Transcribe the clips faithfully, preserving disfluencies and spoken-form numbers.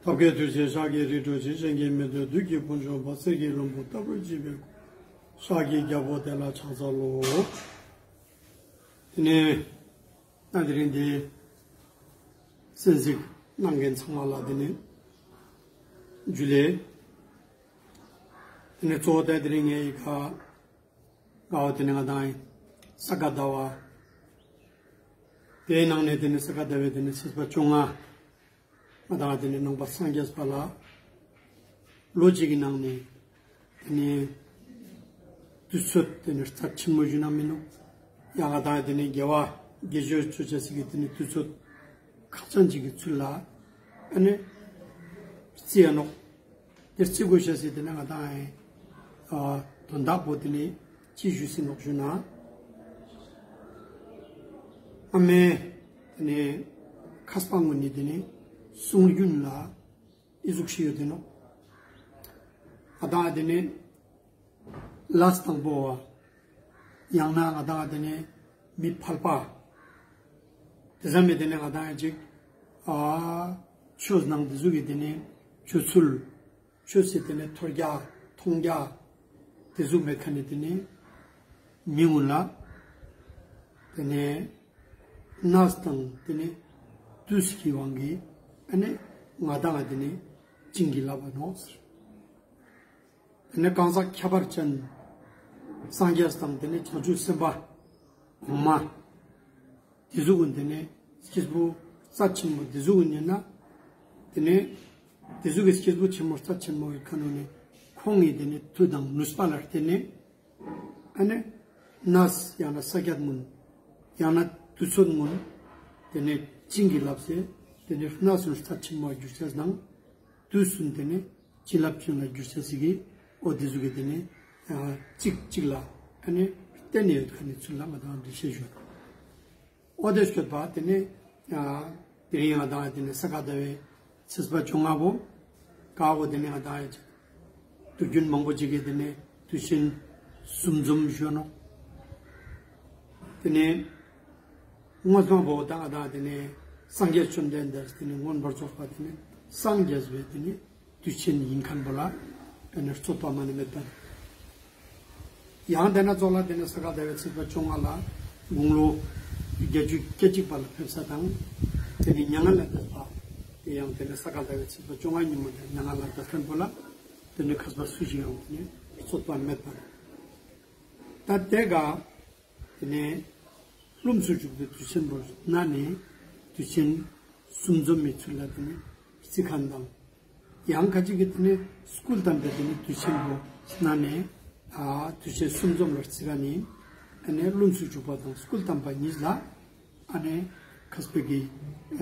ཐབས་མཁས་ཐུགས་རྗེས་ཤཱཀྱའི་རིགས་སུ་འཁྲུངས་ཤིང་། གཞན་གྱིས་མི་ཐུབ་བདུད་ཀྱི་དཔུང་འཇོམས་པ། གསེར་གྱི་ལྷུན་པོ་ལྟ་བུར་བརྗིད་པའི་སྐུ། ཤཱཀྱའི་རྒྱལ་པོ་དེ་ལ་ཕྱག་འཚལ་ལོ། དེ་ནས་ད་དེ་རིང་འདི་གསན་གཟིགས་གནང་མཁན་ཚང་མ་ལ་དེ་ནས་ཇུ་ལེ། དེ་ནས་གཙོ་བོ་ད་དེ་རིང་ངའི་ཁ་དགའ་བོ་དེ་ནས་ང་དང་ས་ག་ཟླ་བ། དེའི་ནང་ནས་དེ་ནས་ས་ག་ཟླ་བའི་དེ་ནས་ཚེས་པ་བཅོ་ལྔ། ང་དང་དེ་ནས་ནང་པ་སངས་རྒྱས་པ་ལ་ལོ་གཅིག་གི་ནང་ནས་དེ་ནས་དུས་ཚོད་དེ་ནས་རྩ་ཆེན་མོ་ཞུ་ན་མི་ནུག། ཡང་ང་དང་དེ་ནས་དགེ་བ་དགེ་སྦྱོར་ཅོ་ཅེས་སི་གི་དེ་ནས་དུས་ཚོད་ཁག་ཅན་ཅིག་གི་ཚུལ་ལ་ཨ་ནི་རྩི་ཡ་ནོག། དེ་རྩི་དགོས་ཤེས་སི་དེ་ནས་ང་དང་ཨ་དོན་དག་པོ་དེ་ནས་ཅི་ཞུས་སི་ནོག་ཞུ་ན། ཨ་མའི་དེ་ནས་མཁས་པ་ངོ་ནས་དེ་ནས་གསུང་རྒྱུན་ལ་ཨི་ཟུག་ཤིག་ཡོད་དེ་ནོག། ང་དང་དེ་ནས་ལས་དང་པོ་བ། ཡང་ན་ང་དང་དེ་ནས་མི་ཕལ་པ། དེ་ཙམ་མེད་དེ་ནས་ང་དང་ཅིག་ཨ་ཆོས་ནང་དེ་ཟུག་གི་དེ་ནས་ཆོས་ཚུལ། ཆོས་སི་དེ་ནས་ཐོས་རྒྱ་མཐོང་རྒྱ་དེ་ཟུག་མེད་མཁན་ནི་དེ་ནས་མི་ངུན་ལ་དེ་ནས་གནས་དང་དེ་ནས་དུས་ཀྱི་དབང་གིས་ཨ་ནི་ང་དང་དེ་ནས་བྱིན་གྱིས་བརླབས་པ་ནོག་ཟེར། དེ་ནས་གང་ཟག་ཁྱད་པར་ཅན་སངས་རྒྱས་དང་དེ་ནས་བྱང་ཆུབ་སེམས་དཔའ་གོང་མ། དེ་ཟུག་གུན་དེ་ནས་སྐྱེས་བུ་རྩ་ཆེན་མོ་དེ་ཟུག་གུན་ཡིན་ན། དེ་ནས་དེ་ཟུག་གི་སྐྱེས་བུ་ཆེན་མོ་རྩ་ཆེན་མོ་ཡི་ཁ་ནོ་ནས་ཁོང་གི་དེ་ནས་མཐུ་དང་ནུས་པ་ལ་བརྟེན་ནས་ཨ་ནི་གནས་ཡང་ན་ས་ཀྱད་ངུན་ཡང་ན་དུས་ཚོད་ངུན་དེ་ནས་བྱིན་གྱིས་བརླབས་སེ་དེ་ནས་གནས་སུ་རྩ་ཆེན་མོ་གྱུར་ཅེས་དང་དུས་སུ་དེ་ནས་བྱིན་རླབས་ཅན་ལ་གྱུར་ཅེས་སི་གི་འོ་དེ་ཟུག་གི་དེ་ནས་ཨ་གཅིག་གཅིག་ལ་ཨ་ནི་བརྟེན་ནས་ཡོད་མཁན་ནི་ཚུལ་ལ་ང་དང་འགྲེལ་བཤད་ཞུ། འོ་དེ་སྐྱོད་པ་དེ་ནས་ཨ་དེ་རིང་ང་དང་དེ་ནས་ས་ག་ཟླ་བའི་ཚེས་པ་བཅོ་ལྔ་བོ་ཀ་བོ་དེ་ནས་ང་དང་ཡ་དུས་རྒྱུན་མང་པོ་ཅིག་གི་དེ་ནས་དུས་ཆེན་གསུམ་འཛོམས་ཞུ་ནོག། དེ་ནས་སྔོན་མ་བོ་དང་ང་དང་དེ་ནས་སངས་རྒྱས་བཅོམ་ལྡན་འདས་དེ་ནས་མངོན་པར་རྫོགས་པ་དེ་ནས་སངས་རྒྱས་པའི་དེ་ནས་དུས་ཆེན་ཡིན་མཁན་པོ་ལ་ཨ་ནི་རྩོད་པ་མ་ནི་མེད་པ། ཡང་དེ་ན་ཙོགས་ལ་དེ་ནས་ས་ག་ཟླ་བའི་ཚེས་པ་བཅོ་ལྔ་ལ་དགུང་ལོ་བརྒྱད་ཅུ་གྱ་གཅིག་པ་ལ་ཕེབས་ས་དང་དེ་ནས་མྱ་ངན་ལས་འདས་པ་དེ་ཡང་དེ་ནས་ས་ག་ཟླ་བའི་ཚེས་པ་བཅོ་ལྔ་ཉིན་མོ་དེ་མྱ་ངན་ལས་འདས་མཁན་པོ་ལ་དེ་ནས་མཁས་པ་སུ་ཞིག་ཡང་དེ་ནས་རྩོད་པ་མེད་པ། ད་དེ་ག་དེ་ནས་ལྷུམས་སུ་ཞུགས་པའི་དུས་ཆེན་པོ་ན་ནས་དུས་ཆེན་གསུམ་འཛོམས་མི་ཚུལ་ལ་དེ་ནས་རྩི་མཁན་དང་། ཡང་ཁ་ཅིག་གིས་དེ་ནས་སྐུ་བལྟམས་པའི་དེ་ནས་དུས་ཆེན་པོ་ན་ནས་ཨ་དུས་ཆེན་གསུམ་འཛོམས་ལ་རྩི་མཁན་ནི་ཨ་ནི་ལྷུམས་སུ་ཞུགས་པ་དང་སྐུ་བལྟམས་པ་གཉིས་ལ་ཨ་ནི་མཁས་པའི་གི་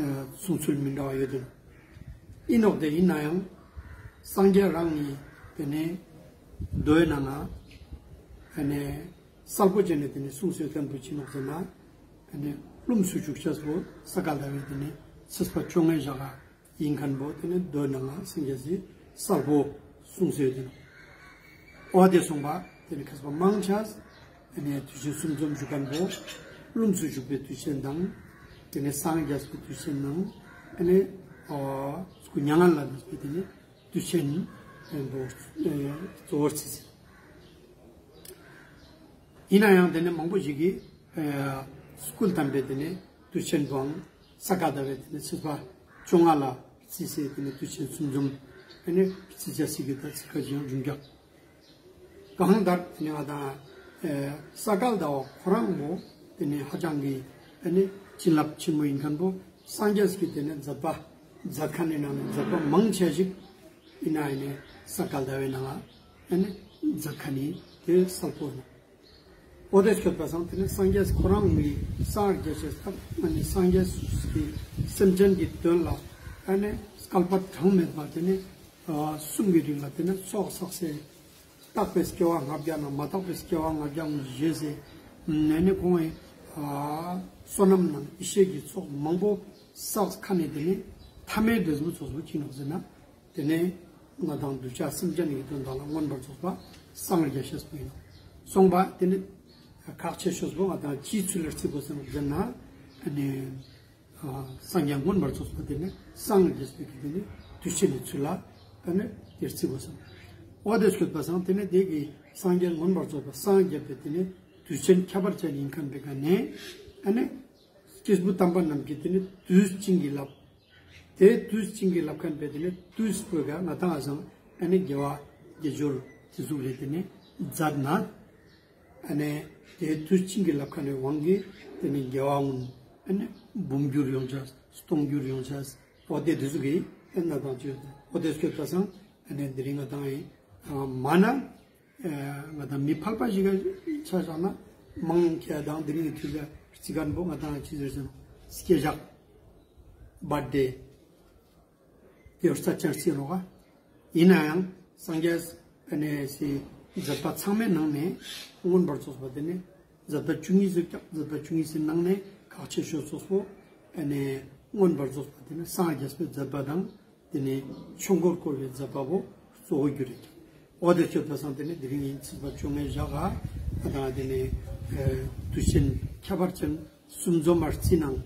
ཨ་གསུང་ཚུལ་མི་འདྲ་བ་ཡོད་དེ། ཨིན་ནོག་དེ་ཡིན་ན་ཡང་སངས་རྒྱས་རང་ནི་དེ་ནས་མདོའི་ནང་ང་ཨ་ནི་གསལ་པོ་བྱས་ནས་དེ་ནས་གསུངས་སོ་མཁན་པོ་ཅི་ནོག་ཟེར་ན། དེ་ནས་ལྷུམས་སུ་ཞུགས་ཤེས་པོ་ས་ག་ཟླ་བའི་དེ་ནས་ཚེས་པ་བཅོ་ལྔའི་ཞག་ཡིན་མཁན་པོ་དེ་ནས་མདོའི་ནང་ང་སངས་རྒྱས་སི་གསལ་པོ་གསུངས་སོ་ཡོད་དེ་ནོག། འོ་དེ་གསུངས་པ་དེ་ནས་མཁས་པ་མང་ཆེ་དེ་ནས་དུས་ཆེན་གསུམ་འཛོམས་ཞུ་མཁན་པོ་ལྷུམས་སུ་ཞུགས་པའི་དུས་ཆེན་དང་དེ་ནས་སངས་རྒྱས་པའི་དུས་ཆེན་ནང་དེ་ནས་ཨ་སྐུ་མྱ་ངན་ལས་འདས་པའི་དེ་ནས་དུས་ཆེན་པོ་གཙོ་བོར་བརྩིས་ཟེར། ཡིན་ན་ཡང་དེ་ནས་མང་པོ་ཞིག་གིས་ཨ་སྐུ་བལྟམས་པའི་དེ་ནས་དུས་ཆེན་པོའང་ས་ག་ཟླ་བའི་དེ་ནས་ཚེས་པ་བཅོ་ལྔ་ལ་བརྩིས་སེ་དེ་ནས་དུས་ཆེན་གསུམ་འཛོམས་དེ་ནས་བརྩི་ཅེས་སི་གི་ད་ཚིག་ཁ་ཅིག་ཡང་རིང་རྒྱག། གང་ལྟར་དེ་ནས་ང་དང་ཨ་ས་ག་ཟླ་བ་ཁོ་རང་བོ་དེ་ནས་ཧ་ཅང་གི་དེ་ནས་བྱིན་རླབས་ཆེན་མོ་ཡིན་མཁན་པོ་སངས་རྒྱས་ཀྱི་དེ་ནས་མཛད་པ་མཛད་མཁན་ནི་ནང་ནས་མཛད་པ་མང་ཆེ་ཞིག་ཡིན་ན་ཡིན་ནས་ས་ག་ཟླ་བའི་ནང་ང་ཨ་ནི་མཛད་མཁན་ནི་དེ་གསལ་པོ་ཡིན། འོ་དེ་སྐྱོད་པ་སང་དེ་ནས་སངས་རྒྱས་ཁོ་རང་ངི་སངས་རྒྱས་ཤེས་ཐབས་ཨ་ནི་སངས་རྒྱས་ཀྱི་སེམས་ཅན་གྱི་དོན་ལ་ཨ་ནི་བསྐལ་པ་གྲངས་མེད་པ་དེ་ནས་ཨ་གསུམ་གྱི་རིང་ལ་དེ་ནས་ཚོགས་བསགས་སེ་རྟག་པའི་སྐྱེ་བ་ལྔ་བརྒྱ་ནང་མ་དག་པའི་སྐྱེ་བ་ལྔ་བརྒྱ་ངོ་བཞེས་སེ་ཨ་ནི་ཁོང་ངི་ཨ་བསོད་ནམས་ནང་ཡེ་ཤེས་ཀྱི་ཚོགས་མང་པོ་བསགས་མཁན་ནི་དེ་ནས་མཐའ་མའི་འབྲས་བུ་ཚོགས་སུ་ཅི་ནོག་ཟེར་ན། དེ་ནས་ང་དང་གདུལ་བྱ་སེམས་ཅན་གྱི་དོན་དག་ལ་མངོན་པར་རྫོགས་པ་སངས་རྒྱས་ཤེས་པོ་ཡིན་ནོག། སོང་པ་དེ་ནས་ཁག་ཆེ་ཤོས་པོ་ང་དང་ཅིའི་ཚུལ་ལ་བརྩི་དགོས་ཟེར་ན་དེ་ནས་ཨ་སངས་རྒྱས་མངོན་པར་རྫོགས་པ་དེ་ནས་སངས་རྒྱས་པའི་གི་དེ་ནས་ དུས་ཆེན་ནི་ཚུལ་ལ་ཨ་ནི་དེ་རྩི་དགོས་སམ། འོ་དེ་སྐྱོད་པ་སང་དེ་ནི་དེ་གི་སངས་རྒྱས་མངོན་པར་རྫོགས་པ་སངས་རྒྱས་པའི་དེ་ནི་དུས་ཆེན་ཁྱད་པར་ཅན་ཡིན་མཁན་པའི་ཀ་ནས་ཨ་ནི་སྐྱེས་བུ་དམ་པ་རྣམས་ཀྱི་དེ་ནི་དུས་བྱིན་གྱིས་བརླབས། དེ་དུས་བྱིན་གྱིས་བརླབས་མཁན་པའི་དེ་ནི་དུས་པོའི་ཀ་ང་དང་ཨ་སང་ཨ་ནི་དགེ་བ་དགེ་སྦྱོར་དེ་ཟུག་རེ་དེ་ནི་མཛད་ན། ཨ་ནི་དེ་དུས་བྱིན་གྱིས་བརླབས་མཁན་ནི་དབང་གིས་དེ་ནི་དགེ་བ་ཀུན་ཨ་ནི་འབུམ་འགྱུར་ཡོང་ཆས་སྟོང་འགྱུར་ཡོང་ཆས། འོ་དེ་དེ་ཟུག་གི་ཨ་ནི་ང་དང་ཅི་ཡོད། འོ་དེ་སྐྱོད་པ་སང་ཨ་ནི་དེ་རིང་ང་དང་ཨེ་མ་ན་ཨེ་ང་དང་མི་ཕལ་པ་ཞིག་ག་ཆ་བཞག་ན་མང་ཆེ་དང་དེ་རིང་གི་དུས་ལ་རྩི་མཁན་པོ་ང་དང་ཅི་ཟེར་ཟེར་ན་སྐྱེས་ཞག་བར་ཐ་ཌེ་དེ་བོ་རྩ་ཅན་རྩི་ནོག་ག། ཡིན་ན་ཡང་སངས་རྒྱས་ཨ་ནི་སི་མཛད་པ་ཚང་མའི་ནང་ནས་མངོན་པར་རྫོགས་པ་དེ་ནི་མཛད་པ་བཅུ་གཉིས་ཟེར་ཀྱང་མཛད་པ་བཅུ་གཉིས་སི་ནང་ནས་ཁག་ཆེ་ཤོས་ཙོགས་པོ་ཨ་ནི་མངོན་པར་རྫོགས་པ་དེ་ནི་སངས་རྒྱས་པའི་མཛད་པ་དང་དེ་ནི་ཆོས་འཁོར་བསྐོར་བའི་མཛད་པ་བོ་གཙོ་བོ་གྱུར་རེད། འོ་དེ་སྐྱོད་པ་སང་དེ་ནི་དེ་རིང་ཡིན་ཚེས་པ་བཅོ་ལྔའི་ཞག་ག་ང་དང་དེ་ནི་ཨ་དུས་ཆེན་ཁྱད་པར་ཅན་གསུམ་འཛོམས་མ་རྩི་ནང་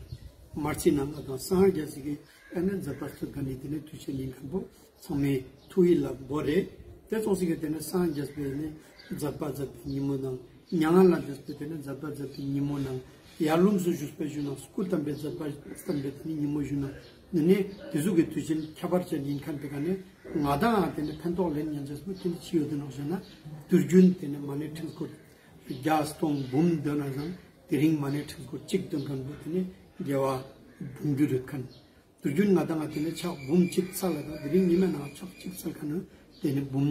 མ་རྩི་ནང་ང་དང་སངས་རྒྱས་སི་གི་ཨ་ནི་མཛད་པ་སྐྱོད་མཁན་ནི་དེ་ནི་དུས་ཆེན་ཡིན་མཁན་པོ་ཚང་མའི་ཐུགས་ཡིད་ལ་བོར་རེད། དེ་ཙོགས་སི་གི་དེ་ནི་སངས་རྒྱས་པའི་ནི་མཛད་པ་མཛད་པའི་ཉིན་མོ་ནང་མྱ་ངན་ལས་འདས་པའི་དེ་ནི་མཛད་པ་མཛད་པའི་ཉིན་མོ་ནང་ཡར་ལྷུམས་སུ་ཞུགས་པའི་ཞུ་ནང་སྐུ་བལྟམས་པའི་མཛད་པ་བལྟམས་པའི་དེ་ནི་ཉིན་མོ་ཞུ་ནང་ནི་ནི་དེ་ཟུག་གི་དུས་ཆེན་ཁྱད་པར་ཅན་ཡིན་མཁན་པའི་ཀ་ནི་ང་དང་དེ་ནི་ཕན་ཐོགས་ལེན་ཉན་ཆས་པོ་དེ་ནི་ཅི་ཡོད་དེ་ནོག་ཟེར་ན་དུས་རྒྱུན་དེ་ནི་མ་ཎི་ཕྲེང་སྐོར་བརྒྱ་སྟོང་འབུམ་འདོན་ན་ཡང་དེ་རིང་མ་ཎི་ཕྲེང་སྐོར་གཅིག་འདོན་མཁན་པོ་དེ་ནི་དགེ་བ་འབུམ་འགྱུར་ཡོད་མཁན། དུས་རྒྱུན་ང་དང་ང་དེ་ནི་ཕྱག་འབུམ་གཅིག་འཚལ་ལ་དང་དེ་རིང་ཉི་མའི་ནང་ཕྱག་གཅིག་འཚལ་མཁན་ནི་དེ་ནི་འབུམ་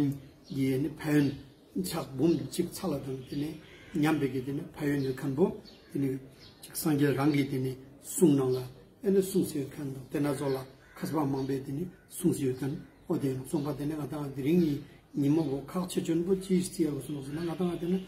གྱི་ནི་ཕན་ཡོན་ཕྱག་འབུམ་གཅིག་འཚལ་ལ་དང་དེ་ནི་མཉམ་པའི་གི་དེ་ནི་ཕན་ཡོན་ཡོད་མཁན་པོ་དེ་ནི་གཅིག་སངས་རྒྱས་རང་གི་དེ་ནི་གསུང་ནང་ལ་ཨེ་ནི་གསུངས་སེ་ཡོད་མཁན་དང་དེ་ན་ཚོགས་ལ་མཁས་པ་མང་པོས་དེ་ནི་གསུངས་སེ་ཡོད་མཁན། འོ་དེ་ཡང་གསུངས་པ་དེ་ནི་ང་དང་དེ་རིང་གི་ཉིན་མོ་བོ་ཁག་ཆེ་ཆེན་པོ་ཅི་རྩི་ཡ་བོ་སོང་ཟེར་ན་ང་དང་དེ་ནི་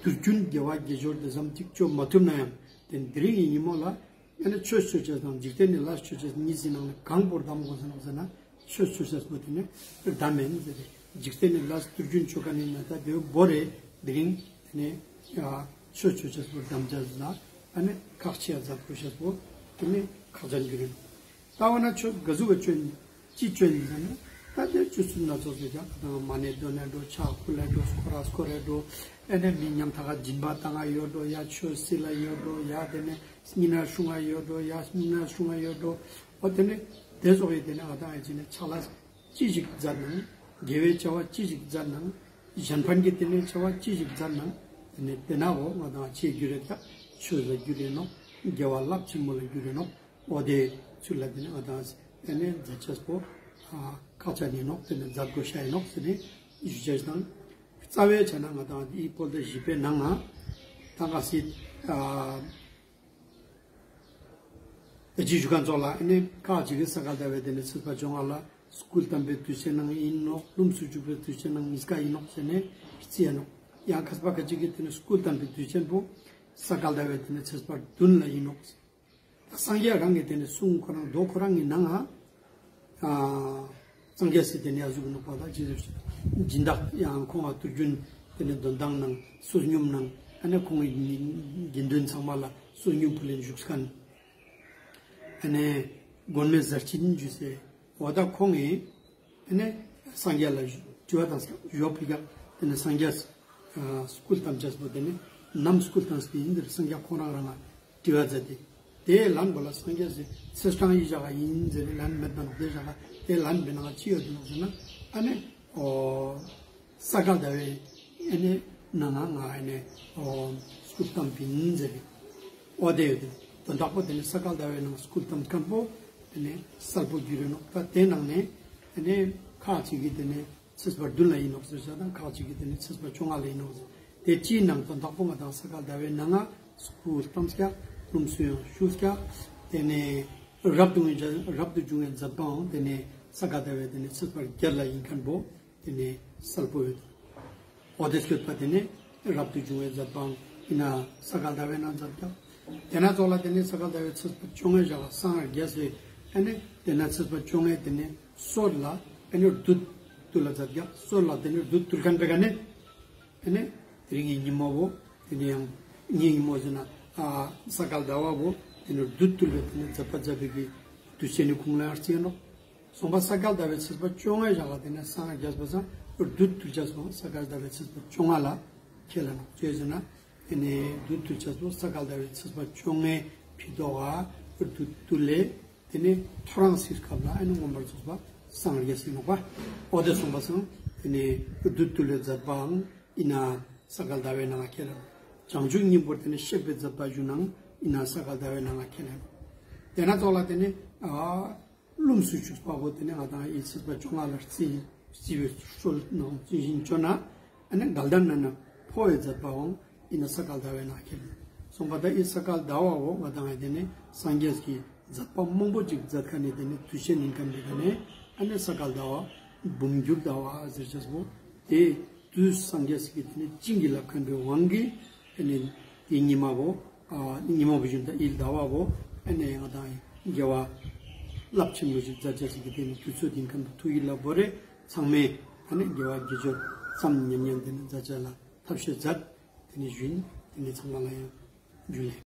དུས་རྒྱུན་དགེ་བ་དགེ་སྦྱོར་དེ་ཙམ་ཅིག་བཅོ་མ་ཐུབ་ན་ཡང་དེ་ནི་དེ་རིང་གི་ཉིན་མོ་ལ་ཨེ་ནི་ཆོས་ཅོ་ཅེས་དང་འཇིག་རྟེན་ནི་ལས་ཅོ་ཅེས་གཉིས་སི་ནང་ནས་གང་པོ་བདམ་དགོས་ཟེར་ན་ཟེར་ན་ཆོས་ཅོ་ཅེས་པོ་དེ་ནི་བདམ་མེན་ཟེར་ཏེ་འཇིག་རྟེན་ནི་ལས་དུས་རྒྱུན་ཅོ་མཁན་ནི་ན་ད་དེ་བོ་རེ་དེ་རིང་དེ་ནི་ཆོས་ཅོ་ཅེས་པོ་བདམ་ཅེས་ལ་ཨ་ནི་ཁག་ཆེ་ཡ་མཛད་དགོས་ཤེས་པོ་དེ་ནི་ཁག་ཅན་གྱི་རེད། ད་འོ་ན་ཆོས་ག་ཟུག་གི་ཅོ་ཡིན་ཅི་ཅོ་ཡིན་ཟེར་ན་ད་དེ་ཆོས་སུ་ན་ཚོགས་སུ་ཀྱང་མ་ཎི་འདོན་ན་འགྲོ་ཕྱག་ཕུལ་ལ་འགྲོ་སྐོར་ར་སྐོར་ར་འགྲོ་ཨེ་ནི་མི་ཉམ་ཐག་སྦྱིན་པ་བཏང་ང་ཡོད་འགྲོ་ཡ་ཆོས་སི་ལ་ཡོད་འགྲོ་ཡ་དེ་ནི་སྙིང་ན་སྲུང་ང་ཡོད་འགྲོ་ཡ་སྙིང་ན་སྲུང་ང་ཡོད་འགྲོ། འོ་དེ་ནི་དེ་ཙོགས་ཡི་དེ་ནི་ང་དང་ཨེ་ཅི་ནི་ཕྱག་ལས་ཅི་ཞིག་མཛད་ནང་དགེ་བའི་བྱ་བ་ཅི་ཞིག་མཛད་ནང་གཞན་ཕན་གྱི་དེ་ནི་བྱ་བ་ཅི་ཞིག་མཛད་ནང་དེ་ནི་དེ་ན་འོ་ང་དང་ཅི་འགྱུར་རེད་ད་ཆོས་ལ་འགྱུར་རེད་ནོག་དགེ་བ་རླབས་ཆེན་མོ་ལ་འགྱུར་རེད་ནོག་འོ་དེ་ཚུལ་ལ་དེ་ནི་ང་དང་ཨེ་ནི་མཛད་ཅེས་པོ་ཁག་ཅན་ཡིན་ནོག་དེ་ནི་མཛད་དགོས་ཤེས་ཡིན་ནོག་ཟེར་ནི་ཞུ་ཅེས་དང་རྩ་བའི་ཆ་ན་ང་དང་འདི་ཕོ་ལྟ་བཞི་པའི་ནང་ང་ད་ག་སྲིད་ད་ཅི་ཞུ་མཁན་ཚོགས་ལ་ཨེ་ནི་ཁག་ཅིག་གི་ས་ག་ཟླ་བའི་དེ་ནི་ཚེས་པ་བཅོ་ལྔ་ལ་སྐུ་བལྟམས་པའི་དུས་ཆེན་ནང་ཡིན་ནོག་ལྷུམས་སུ་ཞུགས་པའི་དུས་ཆེན་ནང་གཉིས་ཀ་ཡིན་ནོག་ཟེར་ནི་རྩི་ཡ་ནོག་ཡང་མཁས་པ་ཁ་ཅིག་གི་དེ་ནི་སྐུ་བལྟམས་པའི་དུས་ཆེན་པོ་ས་ག་ཟླ་བའི་དེ་ནི་ཚེས་པ་བདུན་ལ་ཡིན་ནོག་སངས་རྒྱས་རང་གི་དེ་ནི་གསུང་ཁོ་རང་མདོ་ཁོ་རང་གི་ནང་ང་ཨ་སངས་རྒྱས་སི་དེ་ནི་ཨ་ཟུག་ནོག་པ་ད་ཅི་ཟེར་སྦྱིན་བདག་ཡང་ཁོང་ང་དུས་རྒྱུན་དེ་ནི་འདོན་ཐང་ནང་བསོད་སྙོམས་ནང་ཨ་ནི་ཁོང་གི་དགེ་འདུན་ཚང་མ་ལ་བསོད་སྙོམས་ཕུལ་ལེན་བཞུགས་མཁན་ཨ་ནི་མགོན་མེད་ཟས་སྦྱིན་ཞུས་སེ་འོ་ད་ཁོང་གི་ཨ་ནི་སངས་རྒྱས་ལ་དྲི་བ་དང་ཞུ་བ་ཕུལ་ཀྱག་དེ་ནི་སངས་རྒྱས་ཨ་སྐུ་བལྟམས་ཅེས་པོ་དེ་ནི་ནམ་སྐུ་བལྟམས་ཏེ་ཡིན་དེ་སངས་རྒྱས་ཁོང་རང་རང་ང་དྲི་བ་མཛད་དེ། དེ་ལན་པོ་ལ་སངས་རྒྱས་སི་ཚེས་གྲངས་ཡི་ཞག་ག་ཡིན་ཟེར་ནི་ལན་མེད་པ་ནོག་དེ་ཞག་ག་དེ་ལན་པའི་ནང་ཅི་ཡོད་དེ་ནོག་ཟེར་ན་ཨ་ནི་འོ་ས་ག་ཟླ་བའི་ཨ་ནི་ནང་ང་ང་ཨ་ནི་འོ་སྐུ་བལྟམས་པིན་ཟེར་ནི་འོ་དེ་ཡོད་དེ་དོན་དག་པོ་དེ་ནི་ས་ག་ཟླ་བའི་ནང་སྐུ་བལྟམས་མཁན་པོ་དེ་ནི་གསལ་པོ་གྱུར་རེ་ནོག་ད་དེ་ནང་ནས་ཨ་ནི་ཁག་ཅིག་གི་དེ་ནི་ཚེས་པ་བདུན་ལ་ཡིན་ནོག་ཟེར་ས་དང་ཁག་ཅིག་གི་དེ་ནི་ཚེས་པ་བཅོ་ལྔ་ལ་ཡིན་ནོག་ཟེར། དེ་ཅིའི་ནང་དོན་དག་པོ་ང་དང་ས་ག་ཟླ་བའི་ནང་ང་སྐུ་བལྟམས་ཀྱག་ལྷུམས་སུ་ཡང་ཞུགས་ཀྱག་དེ་ནས་རབ་ཏུ་བྱུང་བའི་རབ་ཏུ་བྱུང་བའི་མཛད་པའང་དེ་ནས་ས་ག་ཟླ་བའི་དེ་ནས་ཚེས་པ་བརྒྱད་ལ་ཡིན་མཁན་པོ་དེ་ནས་གསལ་པོ་ཡོད། འོ་དེ་སྐྱོད་པ་དེ་ནས་རབ་ཏུ་བྱུང་བའི་མཛད་པའང་ཡིན་ན་ས་ག་ཟླ་བའི་ནང་མཛད་ཀྱག་དེ་ན་ཚོགས་ལ་དེ་ནས་ས་ག་ཟླ་བའི་ཚེས་པ་བཅོ་ལྔའི་ཞག་ལ་སངས་རྒྱས་སེ་ཨ་ནི་དེ་ན་ཚེས་པ་བཅོ་ལྔའི་དེ་ནས་སྲོད་ལ་ཨ་ནི་བདུད་བཏུལ་ལ་མཛད་ཀྱག་སྲོད་ལ་དེ་ནས་བདུད་བཏུལ་མཁན་པའི་ཀ་ནས་ཨ་ནི་དེ་རིང་གི་ཉིན་མོ་བོ་དེ་ནས་ཡང་ཉིན་ཉིན་མོ་ཟེར་ན་ཨ་ས་ག་ཟླ་བ་བོ་དེ་ནས་བདུད་བཏུལ་བའི་དེ་ནས་མཛད་པ་མཛད་པའི་གི་དུས་ཆེན་ནི་ཁུངས་ལ་ཡང་རྩི་ནོག་སོང་པ་ས་ག་ཟླ་བའི་ཚེས་པ་བཅོ་ལྔའི་ཞག་ལ་དེ་ནས་སངས་རྒྱས་པ་སང་བདུད་བཏུལ་ཅེས་པོ་ས་ག་ཟླ་བའི་ཚེས་པ་བཅོ་ལྔ་ལ་ཁེལ་ལ་ནོག། ཅི་ཟེར་ན་དེ་ནས་བདུད་བཏུལ་ཅེས་པོ་ས་ག་ཟླ་བའི་ཚེས་པ་བཅོ་ལྔའི་ཕི་ཏོག་ག་བདུད་བཏུལ་ལེ། དེ་ནས་ཐོ་རངས་སི་སྐབས་ལ་ཨ་ནི་མངོན་པར་རྫོགས་པ་སངས་རྒྱས་སི་ནོག་པ། འོ་དེ་སོང་པ་སང་དེ་ནས་བདུད་བཏུལ་ལེ་མཛད་པའང་ཨིན་ན་ས་ག་ཟླ་བའི་ནང་ང་ཁེལ་ལ་ནོག། བྱང་ཆུབ་སྙིང་པོ་དེ་ནས་གཤེགས་པའི་མཛད་པ་ཞུ་ནའང་ཨིན་ན་ས་ག་ཟླ་བའི་ནང་ང་ཁེལ་ལ་ནོག། དེ་ན་ཙོགས་ལ་དེ་ནས་ཨ་ལྷུམས་སུ་ཞུགས་པ་བོ་དེ་ནས་ང་དང་ཨི་ཚེས་པ་བཅོ་ལྔ་ལ་རྩི་རྩི་བའི་སྲོལ་ནང་རྩི་བཞིན་བཅོ་ན། ཨ་ནི་དགའ་ལྡན་ནང་ན་འཕོ་བའི་མཛད་པའང་ཨིན་ན་ས་ག་ཟླ་བའི་ནང་ཁེལ། སོང་པ་ད་ཨི་ས་ག་ཟླ་བ་བོ་ང་དང་ཨི་དེ་ནས་སངས་རྒྱས་ཀྱི་མཛད་པ་མང་པོ་ཅིག་མཛད་ཁན་ནི་དེ་ནས་དུས་ཆེན་ཨིན་ཁན་པའི་དེ་ནས་ཨ་ནི་ས་ག་ཟླ་བ་འབུམ་འགྱུར་ཟླ་བ་ཟེར་ཅེས་པོ་དེ་དུས་སངས་རྒྱས་ཀྱི་དེ་ནས་བྱིན་གྱིས་བརླབས་ཁན་པའི་དབང་གིས་ཨ་ནི་དེ་ཉི་མ་བོ་ཨ་ཉི་མ་བོ་བཞིན་དུ་ཨི་ཟླ་བ་བོ་ཨ་ནི་ང་དང་ཨི་དགེ་བ་རླབས་ཆེན་པོ་ཞིག་མཛད་ཅེས་ཀྱི་དེ་ནི་དུས་ཚོད་ཨིན་ཁན་པོ་ཐུགས་ཡིད་ལ་བོར་རེ། ཚང་མས་ཨ་ནི་དགེ་བ་དགེ་སྦྱོར་ཙམ་ཉམས་ཉམས་དེ་ནི་མཛད་ཅེས་ལ་ཐབས་ཤེས་མཛད། དེ་ནི་ཞུ་ཨིན། དེ་ནི་ཚང་མ་ལ་ཡང་ཇུ་ལེ།